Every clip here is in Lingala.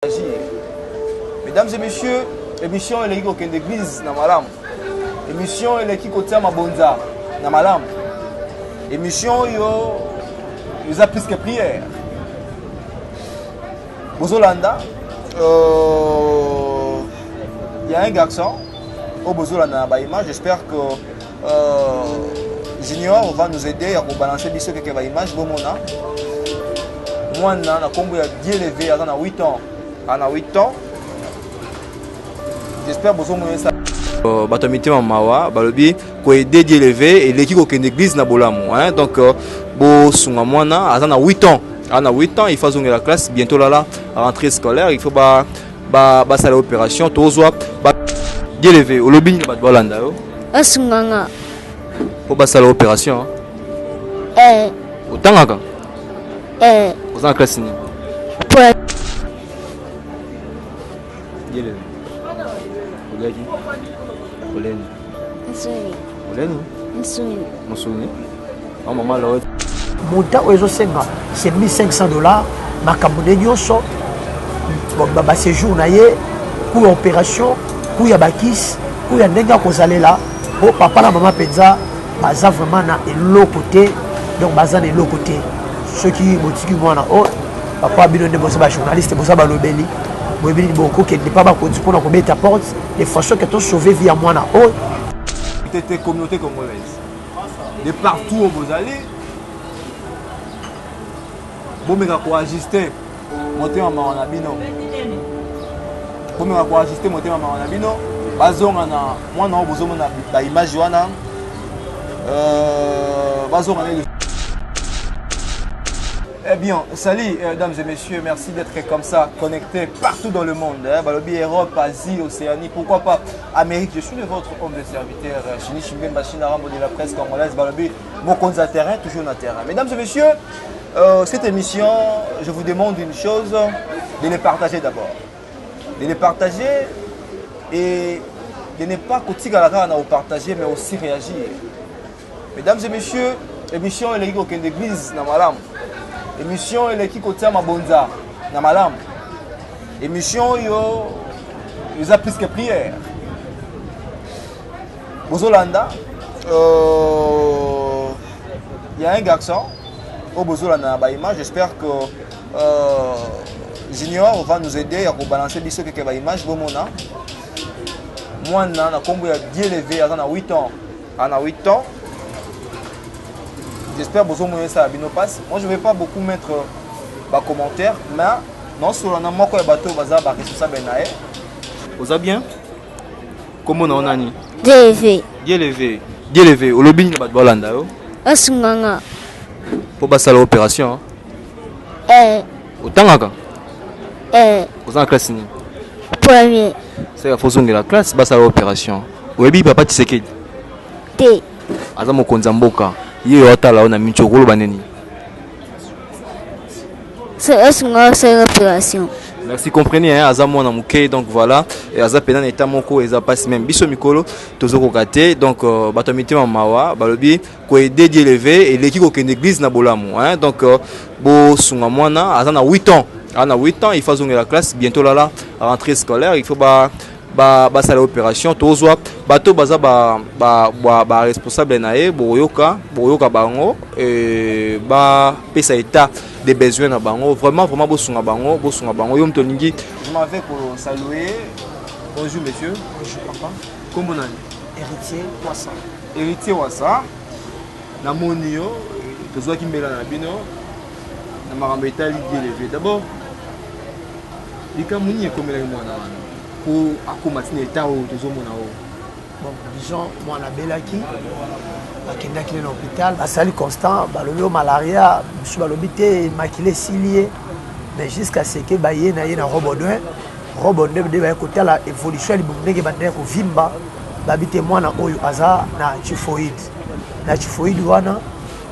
Agir. Mesdames et messieurs, émission eleki kokende église na malamu. Émission eleki kotia mabonza na malamu. Émission oyo eza plus que prière. Bozolanda euh, il y a un garçon au bozolanda na ba image, j'espère que euh, Junior va nous aider à balancer biso quelques ba image bomona. Mwana na kombo ya Dieu levé aza na 8 ans. Aza na 8 ans. J'espère bozomona ça. Euh, bato ya mitema mawa balobi koaider Dieu levé eleki kokende église na bolamu hein? Donc euh, bosunga mwana aza na 8 ans, aza na 8 ans, il faut azongela classe bientôt lala rentrée scolaire, il faut ba ba basala opération. Tozwa ba Dieu levé, olobi nini bato balanda yo? Asunga nga. Mpo basala opération? Eh. Otangaka? Eh. Oza na classe nini? Po. Dieu levé, oliaki oleni? Nsuni. Oleni? Nsuni. Mosuni o mama lo. Montant oyo ezosenga, c'est 1500 $. Makambo nde nyonso, baséjour na ye, coût ya opération, coût ya bakisi, coût ya ndenge akozalela, po papa na mama mpenza baza vraiment na eloko te. Donc baza na eloko te. Soki botiki mwana oyo, papa, bino nde boza bajournaliste, boza balobeli, boyebi nini bokokende mpa bakonzi mpona kobeta porte de façon ke tosauve vie ya mwana oyo. Tete, communauté congolaise de partout oyo bozali, bomeka koajuste motema mawa na bino, bomeka koajuste motema mawa na bino. Bazonga na mwana oyo bozomona baimage wana, bazonga na. Eh bien, salut, dames et messieurs, merci d'être comme ça, connectés partout dans le monde. Hein, balobi Europe, Asie, Océanie, pourquoi pas Amérique. Je suis le votre homme de serviteur, Chini Chimbemba, China Rambo de la presse congolaise, balobi, mon à terrain, toujours na terrain. Mesdames et messieurs, cette émission, je vous demande une chose, de les partager d'abord. De les partager et de ne pas kotikala kaka na partager, mais aussi réagir. Mesdames et messieurs, émission eleki kokende église na malamu. Émission eleki kotia mabonza na malamu. Émission oyo eza plus que prière. Bozolanda, il y a un garçon oyo bozolanda na baimage, j'espère que Junior va nous aider à kobalancer biso quelques baimage bomona. Mwana na kombo ya Dieu levé aza na 8 ans. Aza na 8 ans. J'espère bozomona ça bino passe. Moi, je vais pas beaucoup mettre ba commentaire, mais non solo na moko ya bato baza ba responsable na ye. Oza bien? Kombo na nani? DV. Dieu levé. Dieu levé, olobi nini bato balanda yo? Asunga nga. Mpo basala opération? Eh. Otangaka? Eh. Oza na classe nini? Premier. Seka faut ozongela classe, basala opération. Oyebi papa Tshisekedi? Te. Aza mokonzi ya mboka, ye oyo atala oyo na minti, okoloba nini? Asunga osala opération. Merci. Comprenez, hein, aza mwana moke, donc voilà, et aza pena na état moko eza pasi, même biso mikolo tozokoka te. Donc bato ya mitema mawa balobi koaider Dieu levé eleki kokende église na bolamu, hein? Donc bosunga mwana aza na 8 ans, aza na 8 ans, il faut azongela classe bientôt lala rentrée scolaire, il faut ba basala opération. Tozwa bato baza baresponsable na ye, bokoyoka bango bapesa état des besoins na bango. Vraiment, vraiment, bosunga bango, bosunga bango. Yo moto olingi, je m'en vais saluer. Bonjour monsieur. Bonjour papa. Kombo nani? Héritier Wassa. Héritier Wassa, namoni yo, tozwaki mbela na bino na makambo etali Dieu levé. D'abord, likambo nini ekomelaki mwana wana po akóma ntina eta oyo tozomona oyo? Bon, disons mwana abelaki, bakendaki ne na hôpital, basali constat, balobi o malaria, mosusu balobi te, makila esili ye. Mais jusqu'à ce que baye na ye na Roi Baudouin, Roi Baudouin nde baye kotala évolution ya libumu, ndenge bandaki kovimba, babi te mwana oyo aza na typhoïde. Na typhoïde wana,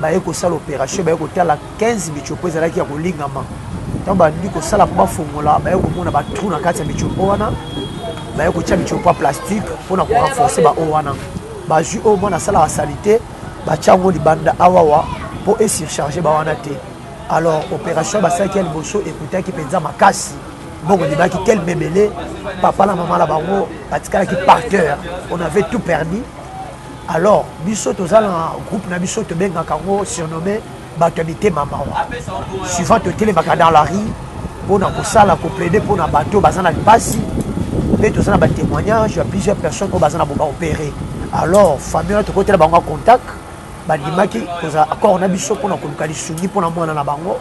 baye kosala opération, baye kotala 15 mitiopo ezalaki ya kolingama. Ntango bandi kosala mpo bafongola, baye komona batrou na kati ya mitiopo wana, baye kotia mitiopo ya plastique mpona korenforcer baoyo wana. Bazwi oyo mwana asalaka saleté, batia yango libanda awawa mpo esurcharge bawana te. Alors opération basalaki ya liboso ekutaki mpenza makasi. Mbongo ebimaki tellement ebele, papa na mama na bango batikalaki par terre, on avait tout perdu. Alors biso toza na groupe na biso tobengaka yango surnommé bato ya mitema mawa. Suivant totelemaka dans la rue mpona kosala koplaide mpona bato baza na mpasi, mpe toza na batémoignage ya plusieurs personnes oyo baza na boba opéré. Alors famille wana tokotela bango contact, bandimaki kozala accord na biso mpona koluka lisungi mpona mwana na bango.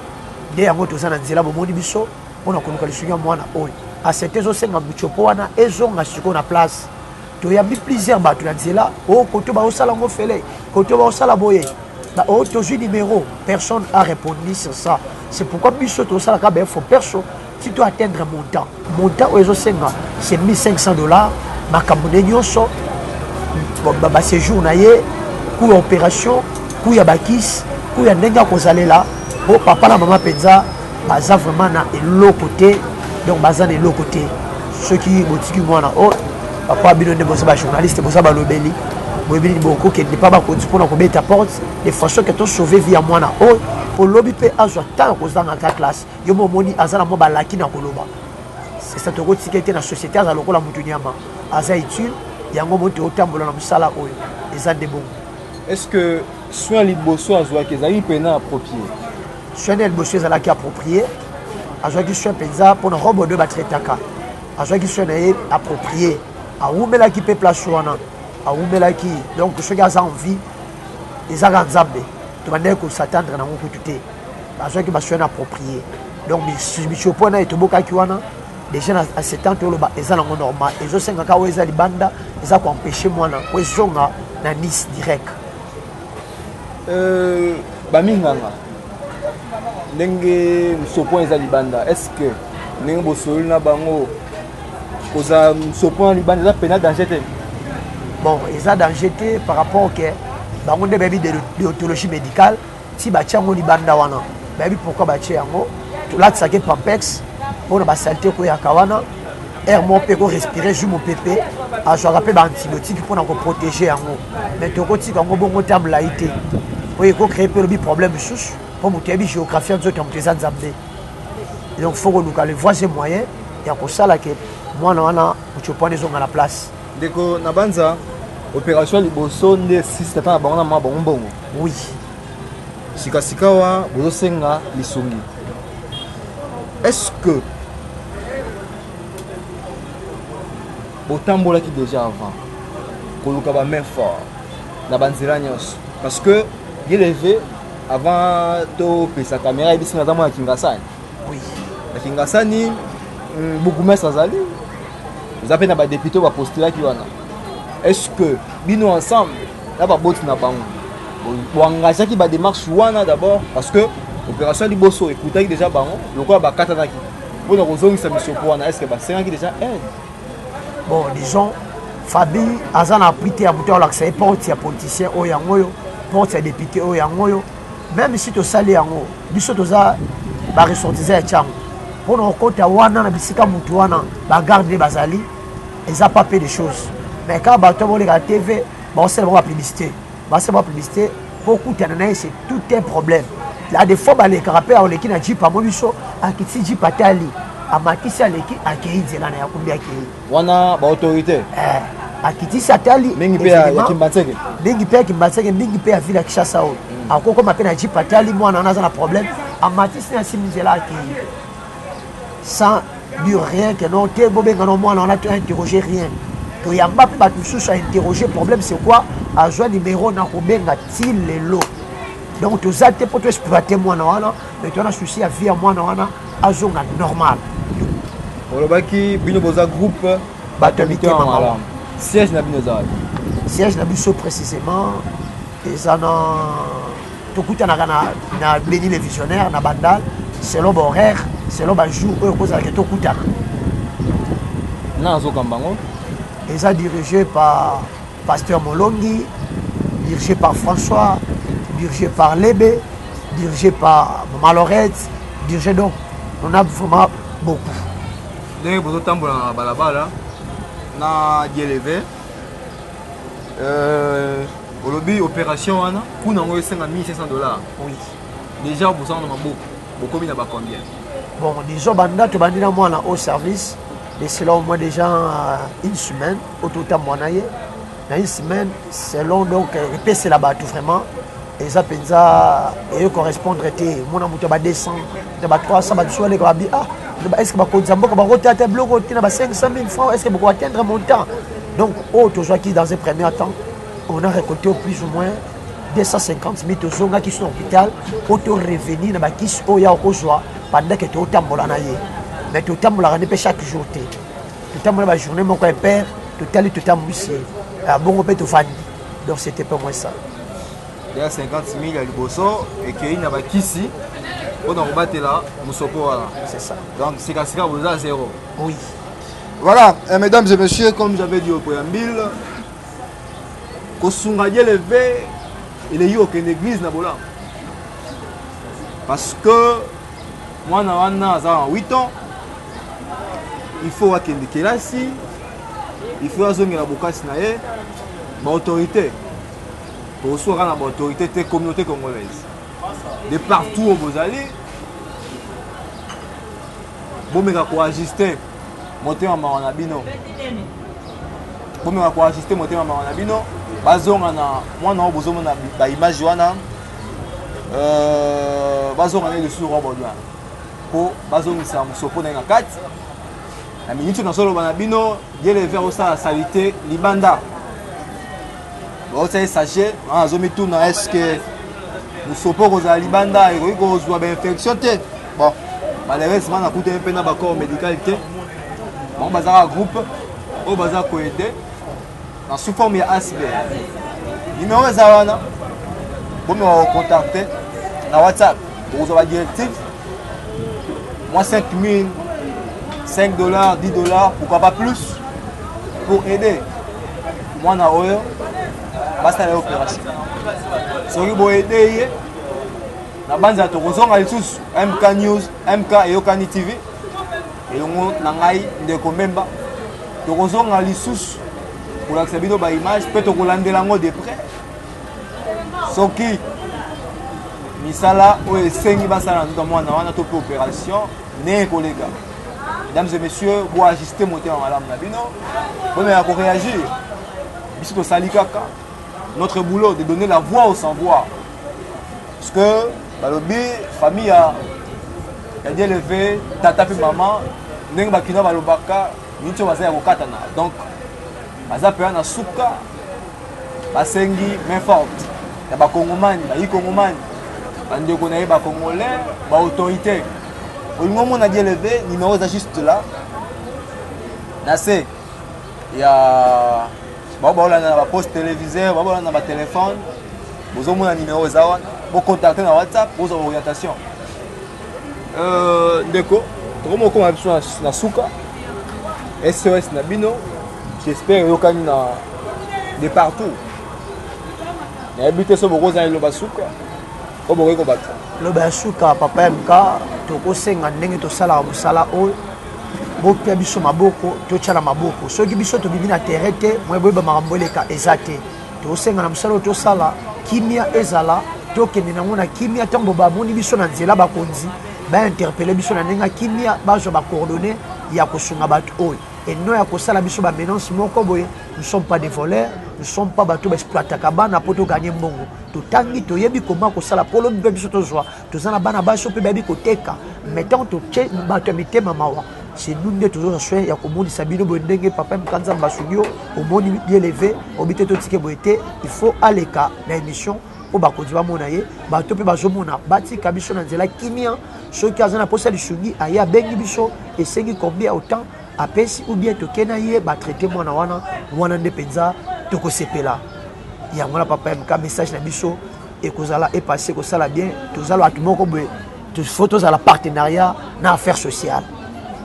Nde yango toza na nzela, bomoni biso mpona koluka lisungi ya mwana oyo asete. Ezosenga mutiopo wana ezonga sikoyo na place. Toyambi plusieurs bato na nzela oyo, koto baosala yango fele, koto baosala boye, oyo tozwi numéro, personne a répondu sur ça. C'est pourquoi biso tosalaka baeffort perso ti to atteindre montant. Montant oyo ezosenga, c'est 1500 $. Makambo nde nyonso, baséjour na ye, coût ya opération, coût ya bakisi, coût ya ndenge akozalela, po papa na mama mpenza baza vraiment na eloko te. Donc baza na eloko te. Soki botiki mwana oyo, papa, bino nde boza bajournaliste, boza balobeli, boyebi nini bokokende mpa bakonzi mpona kobeta porte de façon ke tosauve vie ya mwana oyo, po lobi mpe azwa temps ya kozanga ata classe. Yo mo omoni aza na mwa balaki na koloba, c'est ça. Tokotika ete na société aza lokola motu nyama, aza utile. Yango mo totambola na mosala oyo, eza nde bongo. Est ce que soin liboso azwaki ezalaki mpena approprié? Soin ya liboso ezalaki approprié. Azwaki soin mpenza mpona robe oyo batraitaka, azwaki soin na ye approprié. Awumelaki mpe place wana, awumelaki. Donc soki aza en vie, ezaka Nzambe. Tobandaki kos'attendre nango kutu te. Azwaki basoin approprié. Donc misopo wana etobokaki wana déjà na setan, toloba eza nango normal. Ezosengaka oyo eza libanda, eza koempêche mwana po ezonga na Nice direct. Baminganga, ndenge mosopo eza libanda, est ce que ndenge bosololi na bango, kozala mosopo na libanda eza pena danger te? Bon, eza danger te par rapport ke bango nde bayebi déontologie médicale. Ti batia yango libanda wana, bayebi pourquoi batie yango. Tolatisaki pampers mpona basaleté koyaka wana, air moko mpe korespire jus mopepe. Azwaka mpe baantibiotique mpona koprotege yango. Mais tokotika yango bongo ta molai te, oyo ekocrée mpe lobi problème mosusu, mpo moto yebi géographie ya nzoto ya moto eza Nzambe. Donc faut koluka les voies et moyens ya kosala ke mwana wana motiopo wana ezonga na place. Ndeko, na banza opération ya liboso nde sisi tata na bango na mama bango mbongo? Oui. Sikasika wa bozosenga lisungi, est ce que botambolaki déjà avant koluka bamain fort na banzela nyonso? Parce que Dieleve, avant topesa caméra, yebisi naza mwana Kingasani. Oui. Na Kingasani, bourgmestre azali, eza mpe na badéputé oyo bapostulaki wana. Est ce que bino ensemble na baboti na bango boengageaki badémarche wana d'abord? Parce que opération liboso ekutaki déjà bango lokola bakatanaki mpona kozongisa misopo wana. Est ce que basengaki déjà aide? Bon, disons Fabi aza na appui te ya moto alakisa ye porte ya politicien oyo yango oyo, porte ya député oyo yango oyo. Même si tosali yango, biso toza baressortissant ya Tshangu. Mpona kokota wana na bisika motu wana bagarde nde bazali, eza pas peu de choses. Mais kaka bato boleka TV, baosala bango bapublicité, basala bango bapublicité mpo okutana na ye, c'est tout un problème. Là, des fois balekaka mpe, aleki na jeep, amoni biso, akitisi jeep, atali, amatisi, aleki, akei nzela na yakumbi, akei. Wana baautorité? Eh, akitisi, atali. Mingi mpe ya Kimbanseke. Mingi mpe ya Kimbanseke, mingi mpe ya ville ya Kinshasa oyo. Akokoma mpe na jeep, atali mwana wana aza na problème, amatisi na nsimi nzela, akei sans dire rien que non te, bobenga no mwana wana to interroger, rien. Toyamba mpe bato mosusu a interroger, problème c'est quoi, azwa numéro na kobenga ti lelo. Donc toza te mpo toexploite mwana wana, mais toza na souci ya vie ya mwana wana azonga normal. Olobaki bino boza groupe Bato ya Mitema Malamu. Siège na bino eza wapi? Siège na biso précisément eza na, tokutanaka na Beni le Visionnaire na Bandal, selon bahoraire, selon bajour oyo kozalaka tokutana. Na azokamba yango? Eza dirigé par pasteur Molongi, dirigé par François, dirigé par Lebe, dirigé par Malorette, dirigé, donc on a vraiment beaucoup. Ndenge bozotambola na balabala na Dieleve, olobi opération wana kuna yango esenga 1500 $. Oui. Déjà bozanga na maboko, bokomi na bacombien? Bon, disons banda tobandi na mwana au service de cela au moins déjà euh, une semaine oyo totambola na ye na une semaine selon donc euh, epesela bato vraiment eza mpenza eyo correspondre te omona moto ya ba 200 ya ba 300 bato so aleka babi ah est ce que bakonzi ya mboka bakota ata biloko te na ba 500 000 francs est ce que boko atteindre montant? Donc oyo tozwaki dans un premier temps, on a récolté au plus ou moins 250 000. Tozongaki so na hôpital po to revenir na bakisi oyo ya okozwa pendant ke totambola na ye. Mais totambolaka nde mpe chaque jour te, totambola bajournée moko impair, totali, totambwisi ye bongo mpe tovandi. Donc c'était pas moins ça. Ya 50 000 ya liboso ekei na bakisi mpona kobatela mosopo wana. C'est ça. Donc sikasika boza zéro. Oui. Voilà, euh, mesdames et messieurs, comme j'avais dit au préambule, kosunga Dieu levé eleki kokende église na bolamu, parce que mwana wana aza na 8 ans, il faut akende kelasi, il faut azongela bokasi na ye. Baautorité, tokosuka na baautorité te, communauté congolaise de partout oyo bozali, bomeka koajuste motema mawa na bino, bomeka koajuste motema mawa na bino. Bazonga na mwana oyo bozomona baimage wana, bazonga na ye lisusu Roi Baudouin mpo bazongisa mosopo na ye na kati. Na miniti oyo nazoloba na bino, Dieu osala saleté libanda, baotia ye sachet wana. Azomituna est ce que mosopo kozala libanda ekoki kozwa bainfection te. Bon, malheureusement nakutani mpe na bacorps médical te. Bango bazaka groupe oyo baza koaider na sous forme ya ASB. Numéro eza wana, bomeka kocontacte na WhatsApp, bokozwa badirective. Moi, 5000, 5 dollars, 10 dollars, pourquoi pas plus, pour aider mwana oyo basala ye opération. Soki boaider ye na banza, tokozonga lisusu MK News, MK Eyokani TV elongo na ngai ndeko Mbemba, tokozonga lisusu kolakisa bino baimage mpe tokolandela yango de près. Soki misala oyo esengi basala na nzoto mwana wana to mpe opération ndenge ekoleka, mesdames et messieurs, boajuste motema malamu na bino, bomeka koréagir. Biso tosali kaka notre boulot de donner la voix aux sans voix, parce que balobi famille ya Dieu levé, tata mpe mama, ndenge bakino balobaka minti oyo baza ya kokatana. Donc baza mpenza na suka, basengi main forte ya bakongomani, bayi kongomani, bandeko na ye bacongolais, baautorité. Olingi omona Dieu levé, numéro eza juste là na se ya bao baolanda na baposte téléviseur, bao baolanda na batelefone. Bozomona numéro eza wana, bocontacte na WhatsApp, bozwa orientation. Ndeko, tokoma okoma biso na suka. SOS na bino, j'espère eyokani na de partout. Nayebi te so bokozala eloba suka oyo bokoki kobakisa. Loba ya suka, papa MK, tokosenga ndenge tosalaka mosala oyo, bopia biso maboko, totya na maboko. Soki biso tobimi na terrain te, moye boyeba makambo eleka eza te. Tosenga na mosala oyo tosala, kimia ezala, tokende nango na kimia. Ntango bamoni biso na nzela, bakonzi bainterpeller biso na ndenge ya kimia, bazwa bacoordonnées ya kosunga bato oyo eno ya kosala biso bamenance moko boye. Nous sommes pas des voleurs, nous sommes pas bato baexploitaka bana mpo toganye mbongo. Totangi, toyebi koma kosala mpo lobi mpe biso tozwa. Toza na bana basi mpe bayebi koteka. Mais ntango totie bato ya mitema mawa, c'est nous nde tozozwa soin ya komonisa bino boye. Ndenge papa Mka Nzambe asungi yo, omoni bien levé, obi te totike boye te, il faut aleka na émission mpo bakonzi bamona ye. Bato mpe bazomona, batika biso na nzela kimia. Soki aza na posa lisungi, aye, abengi biso, esengi combien, autant apesi, ou bien toke na ye, batraite mwana wana. Wana nde mpenza tokosepela. Yango wana, papa MK, message na biso ekozala epase, ekosala bien. Tozala bato moko boye, faut tozala partenariat na affaire sociale.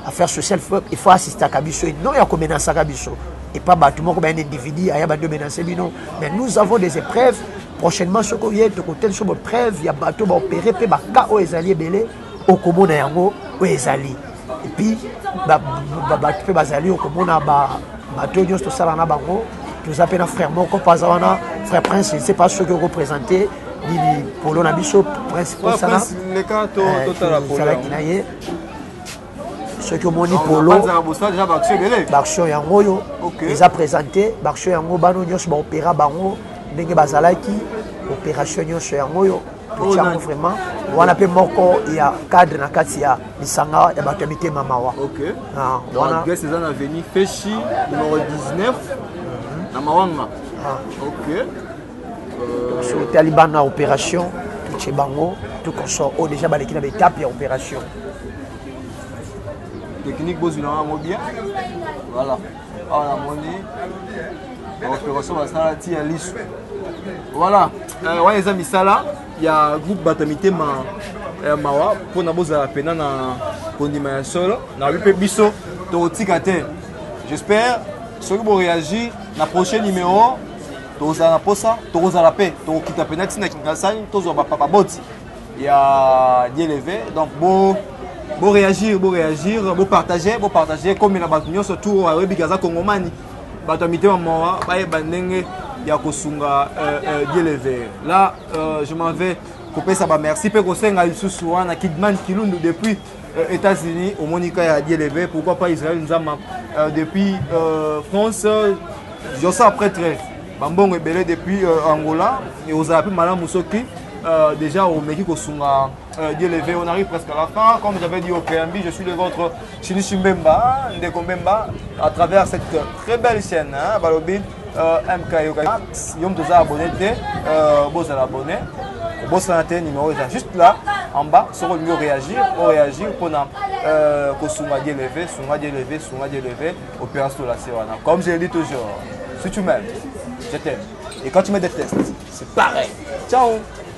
Affaire sociale, il faut assistaka biso, non ya komenasaka biso epa bato moko bayan individu aya bandi omenase bino. Mais nous avons des épreuves. Prochainement, soki oye, tokoteli so bapreuve ya bato baopere mpe baka oyo ezali ebele, okomona yango oyo ezali. Et puis bato mpe bazali, okomona bato nyonso tosala na bango. Toza mpe na frère moko mpo aza wana, frère Prince. Je ne sais pas soki okoprésente nini polo na biso, Prince Posana. Ezalaki na ye. Soki omoni polo, baaction yango oyo eza présente, baaction yango bano nyonso baopéra bango ndenge bazalaki, opération nyonso yango oyo totia yango vraiment wana mpe moko ya cadre na kati ya lisanga ya bato ya mitema mawa. Ah, wana adresse eza na avenue Feshi numéro 19 na Mawanga. Ah. Ok. So otali bana opération, totie bango tout consort oyo déjà baleki na baétape ya opération. Technique bozwila yango bien. Voilà, awa namoni baopération basala ti ya liso. Voilà, wana eza misala ya groupe bato ya mitema ya mawa mpona bozala pena na kondima ya solo. Nayebi mpe biso tokotika te. J'espère soki boréagir na prochain numéro, tokozala na posa, tokozala mpe tokokita pena ntina Kingasani, tozwa baboti ya Dieleve. Donc bo bo réagir, bo réagir, bo partager, bo partager komela bato nyonso tour oyo ayebi aza kongomani, bato ya mitema mawa bayeba ndenge ya kosunga Dieleve. Là, je m'en vais kopesa bamerci mpe kosenga lisusu wana Kidman Kilundu depuis États-Unis, omonika ya Dieleve, pourquoi pas Israël Nzama depuis France, Josa prêtre bambongo ebele depuis Angola. Ozala mpe malamu soki déjà omeki kosunga Dieu. On arrive presque à la fin. Comme j'avais dit au préambule, je suis le vôtre, Chini Mbemba, Ndeko Mbemba, à travers cette très belle chaîne, hein, Balobi, MK Yoka. Yom toza abonné te, bozala abonné. Bosana te, numéro est juste là, en bas. Soki olingi réagir, réagir mpona kosunga Dieu levé, sunga Dieu levé, sunga Dieu levé, opération la wana. Comme je le dis toujours, si tu m'aimes, je t'aime. Et quand tu me détestes, c'est pareil. Ciao.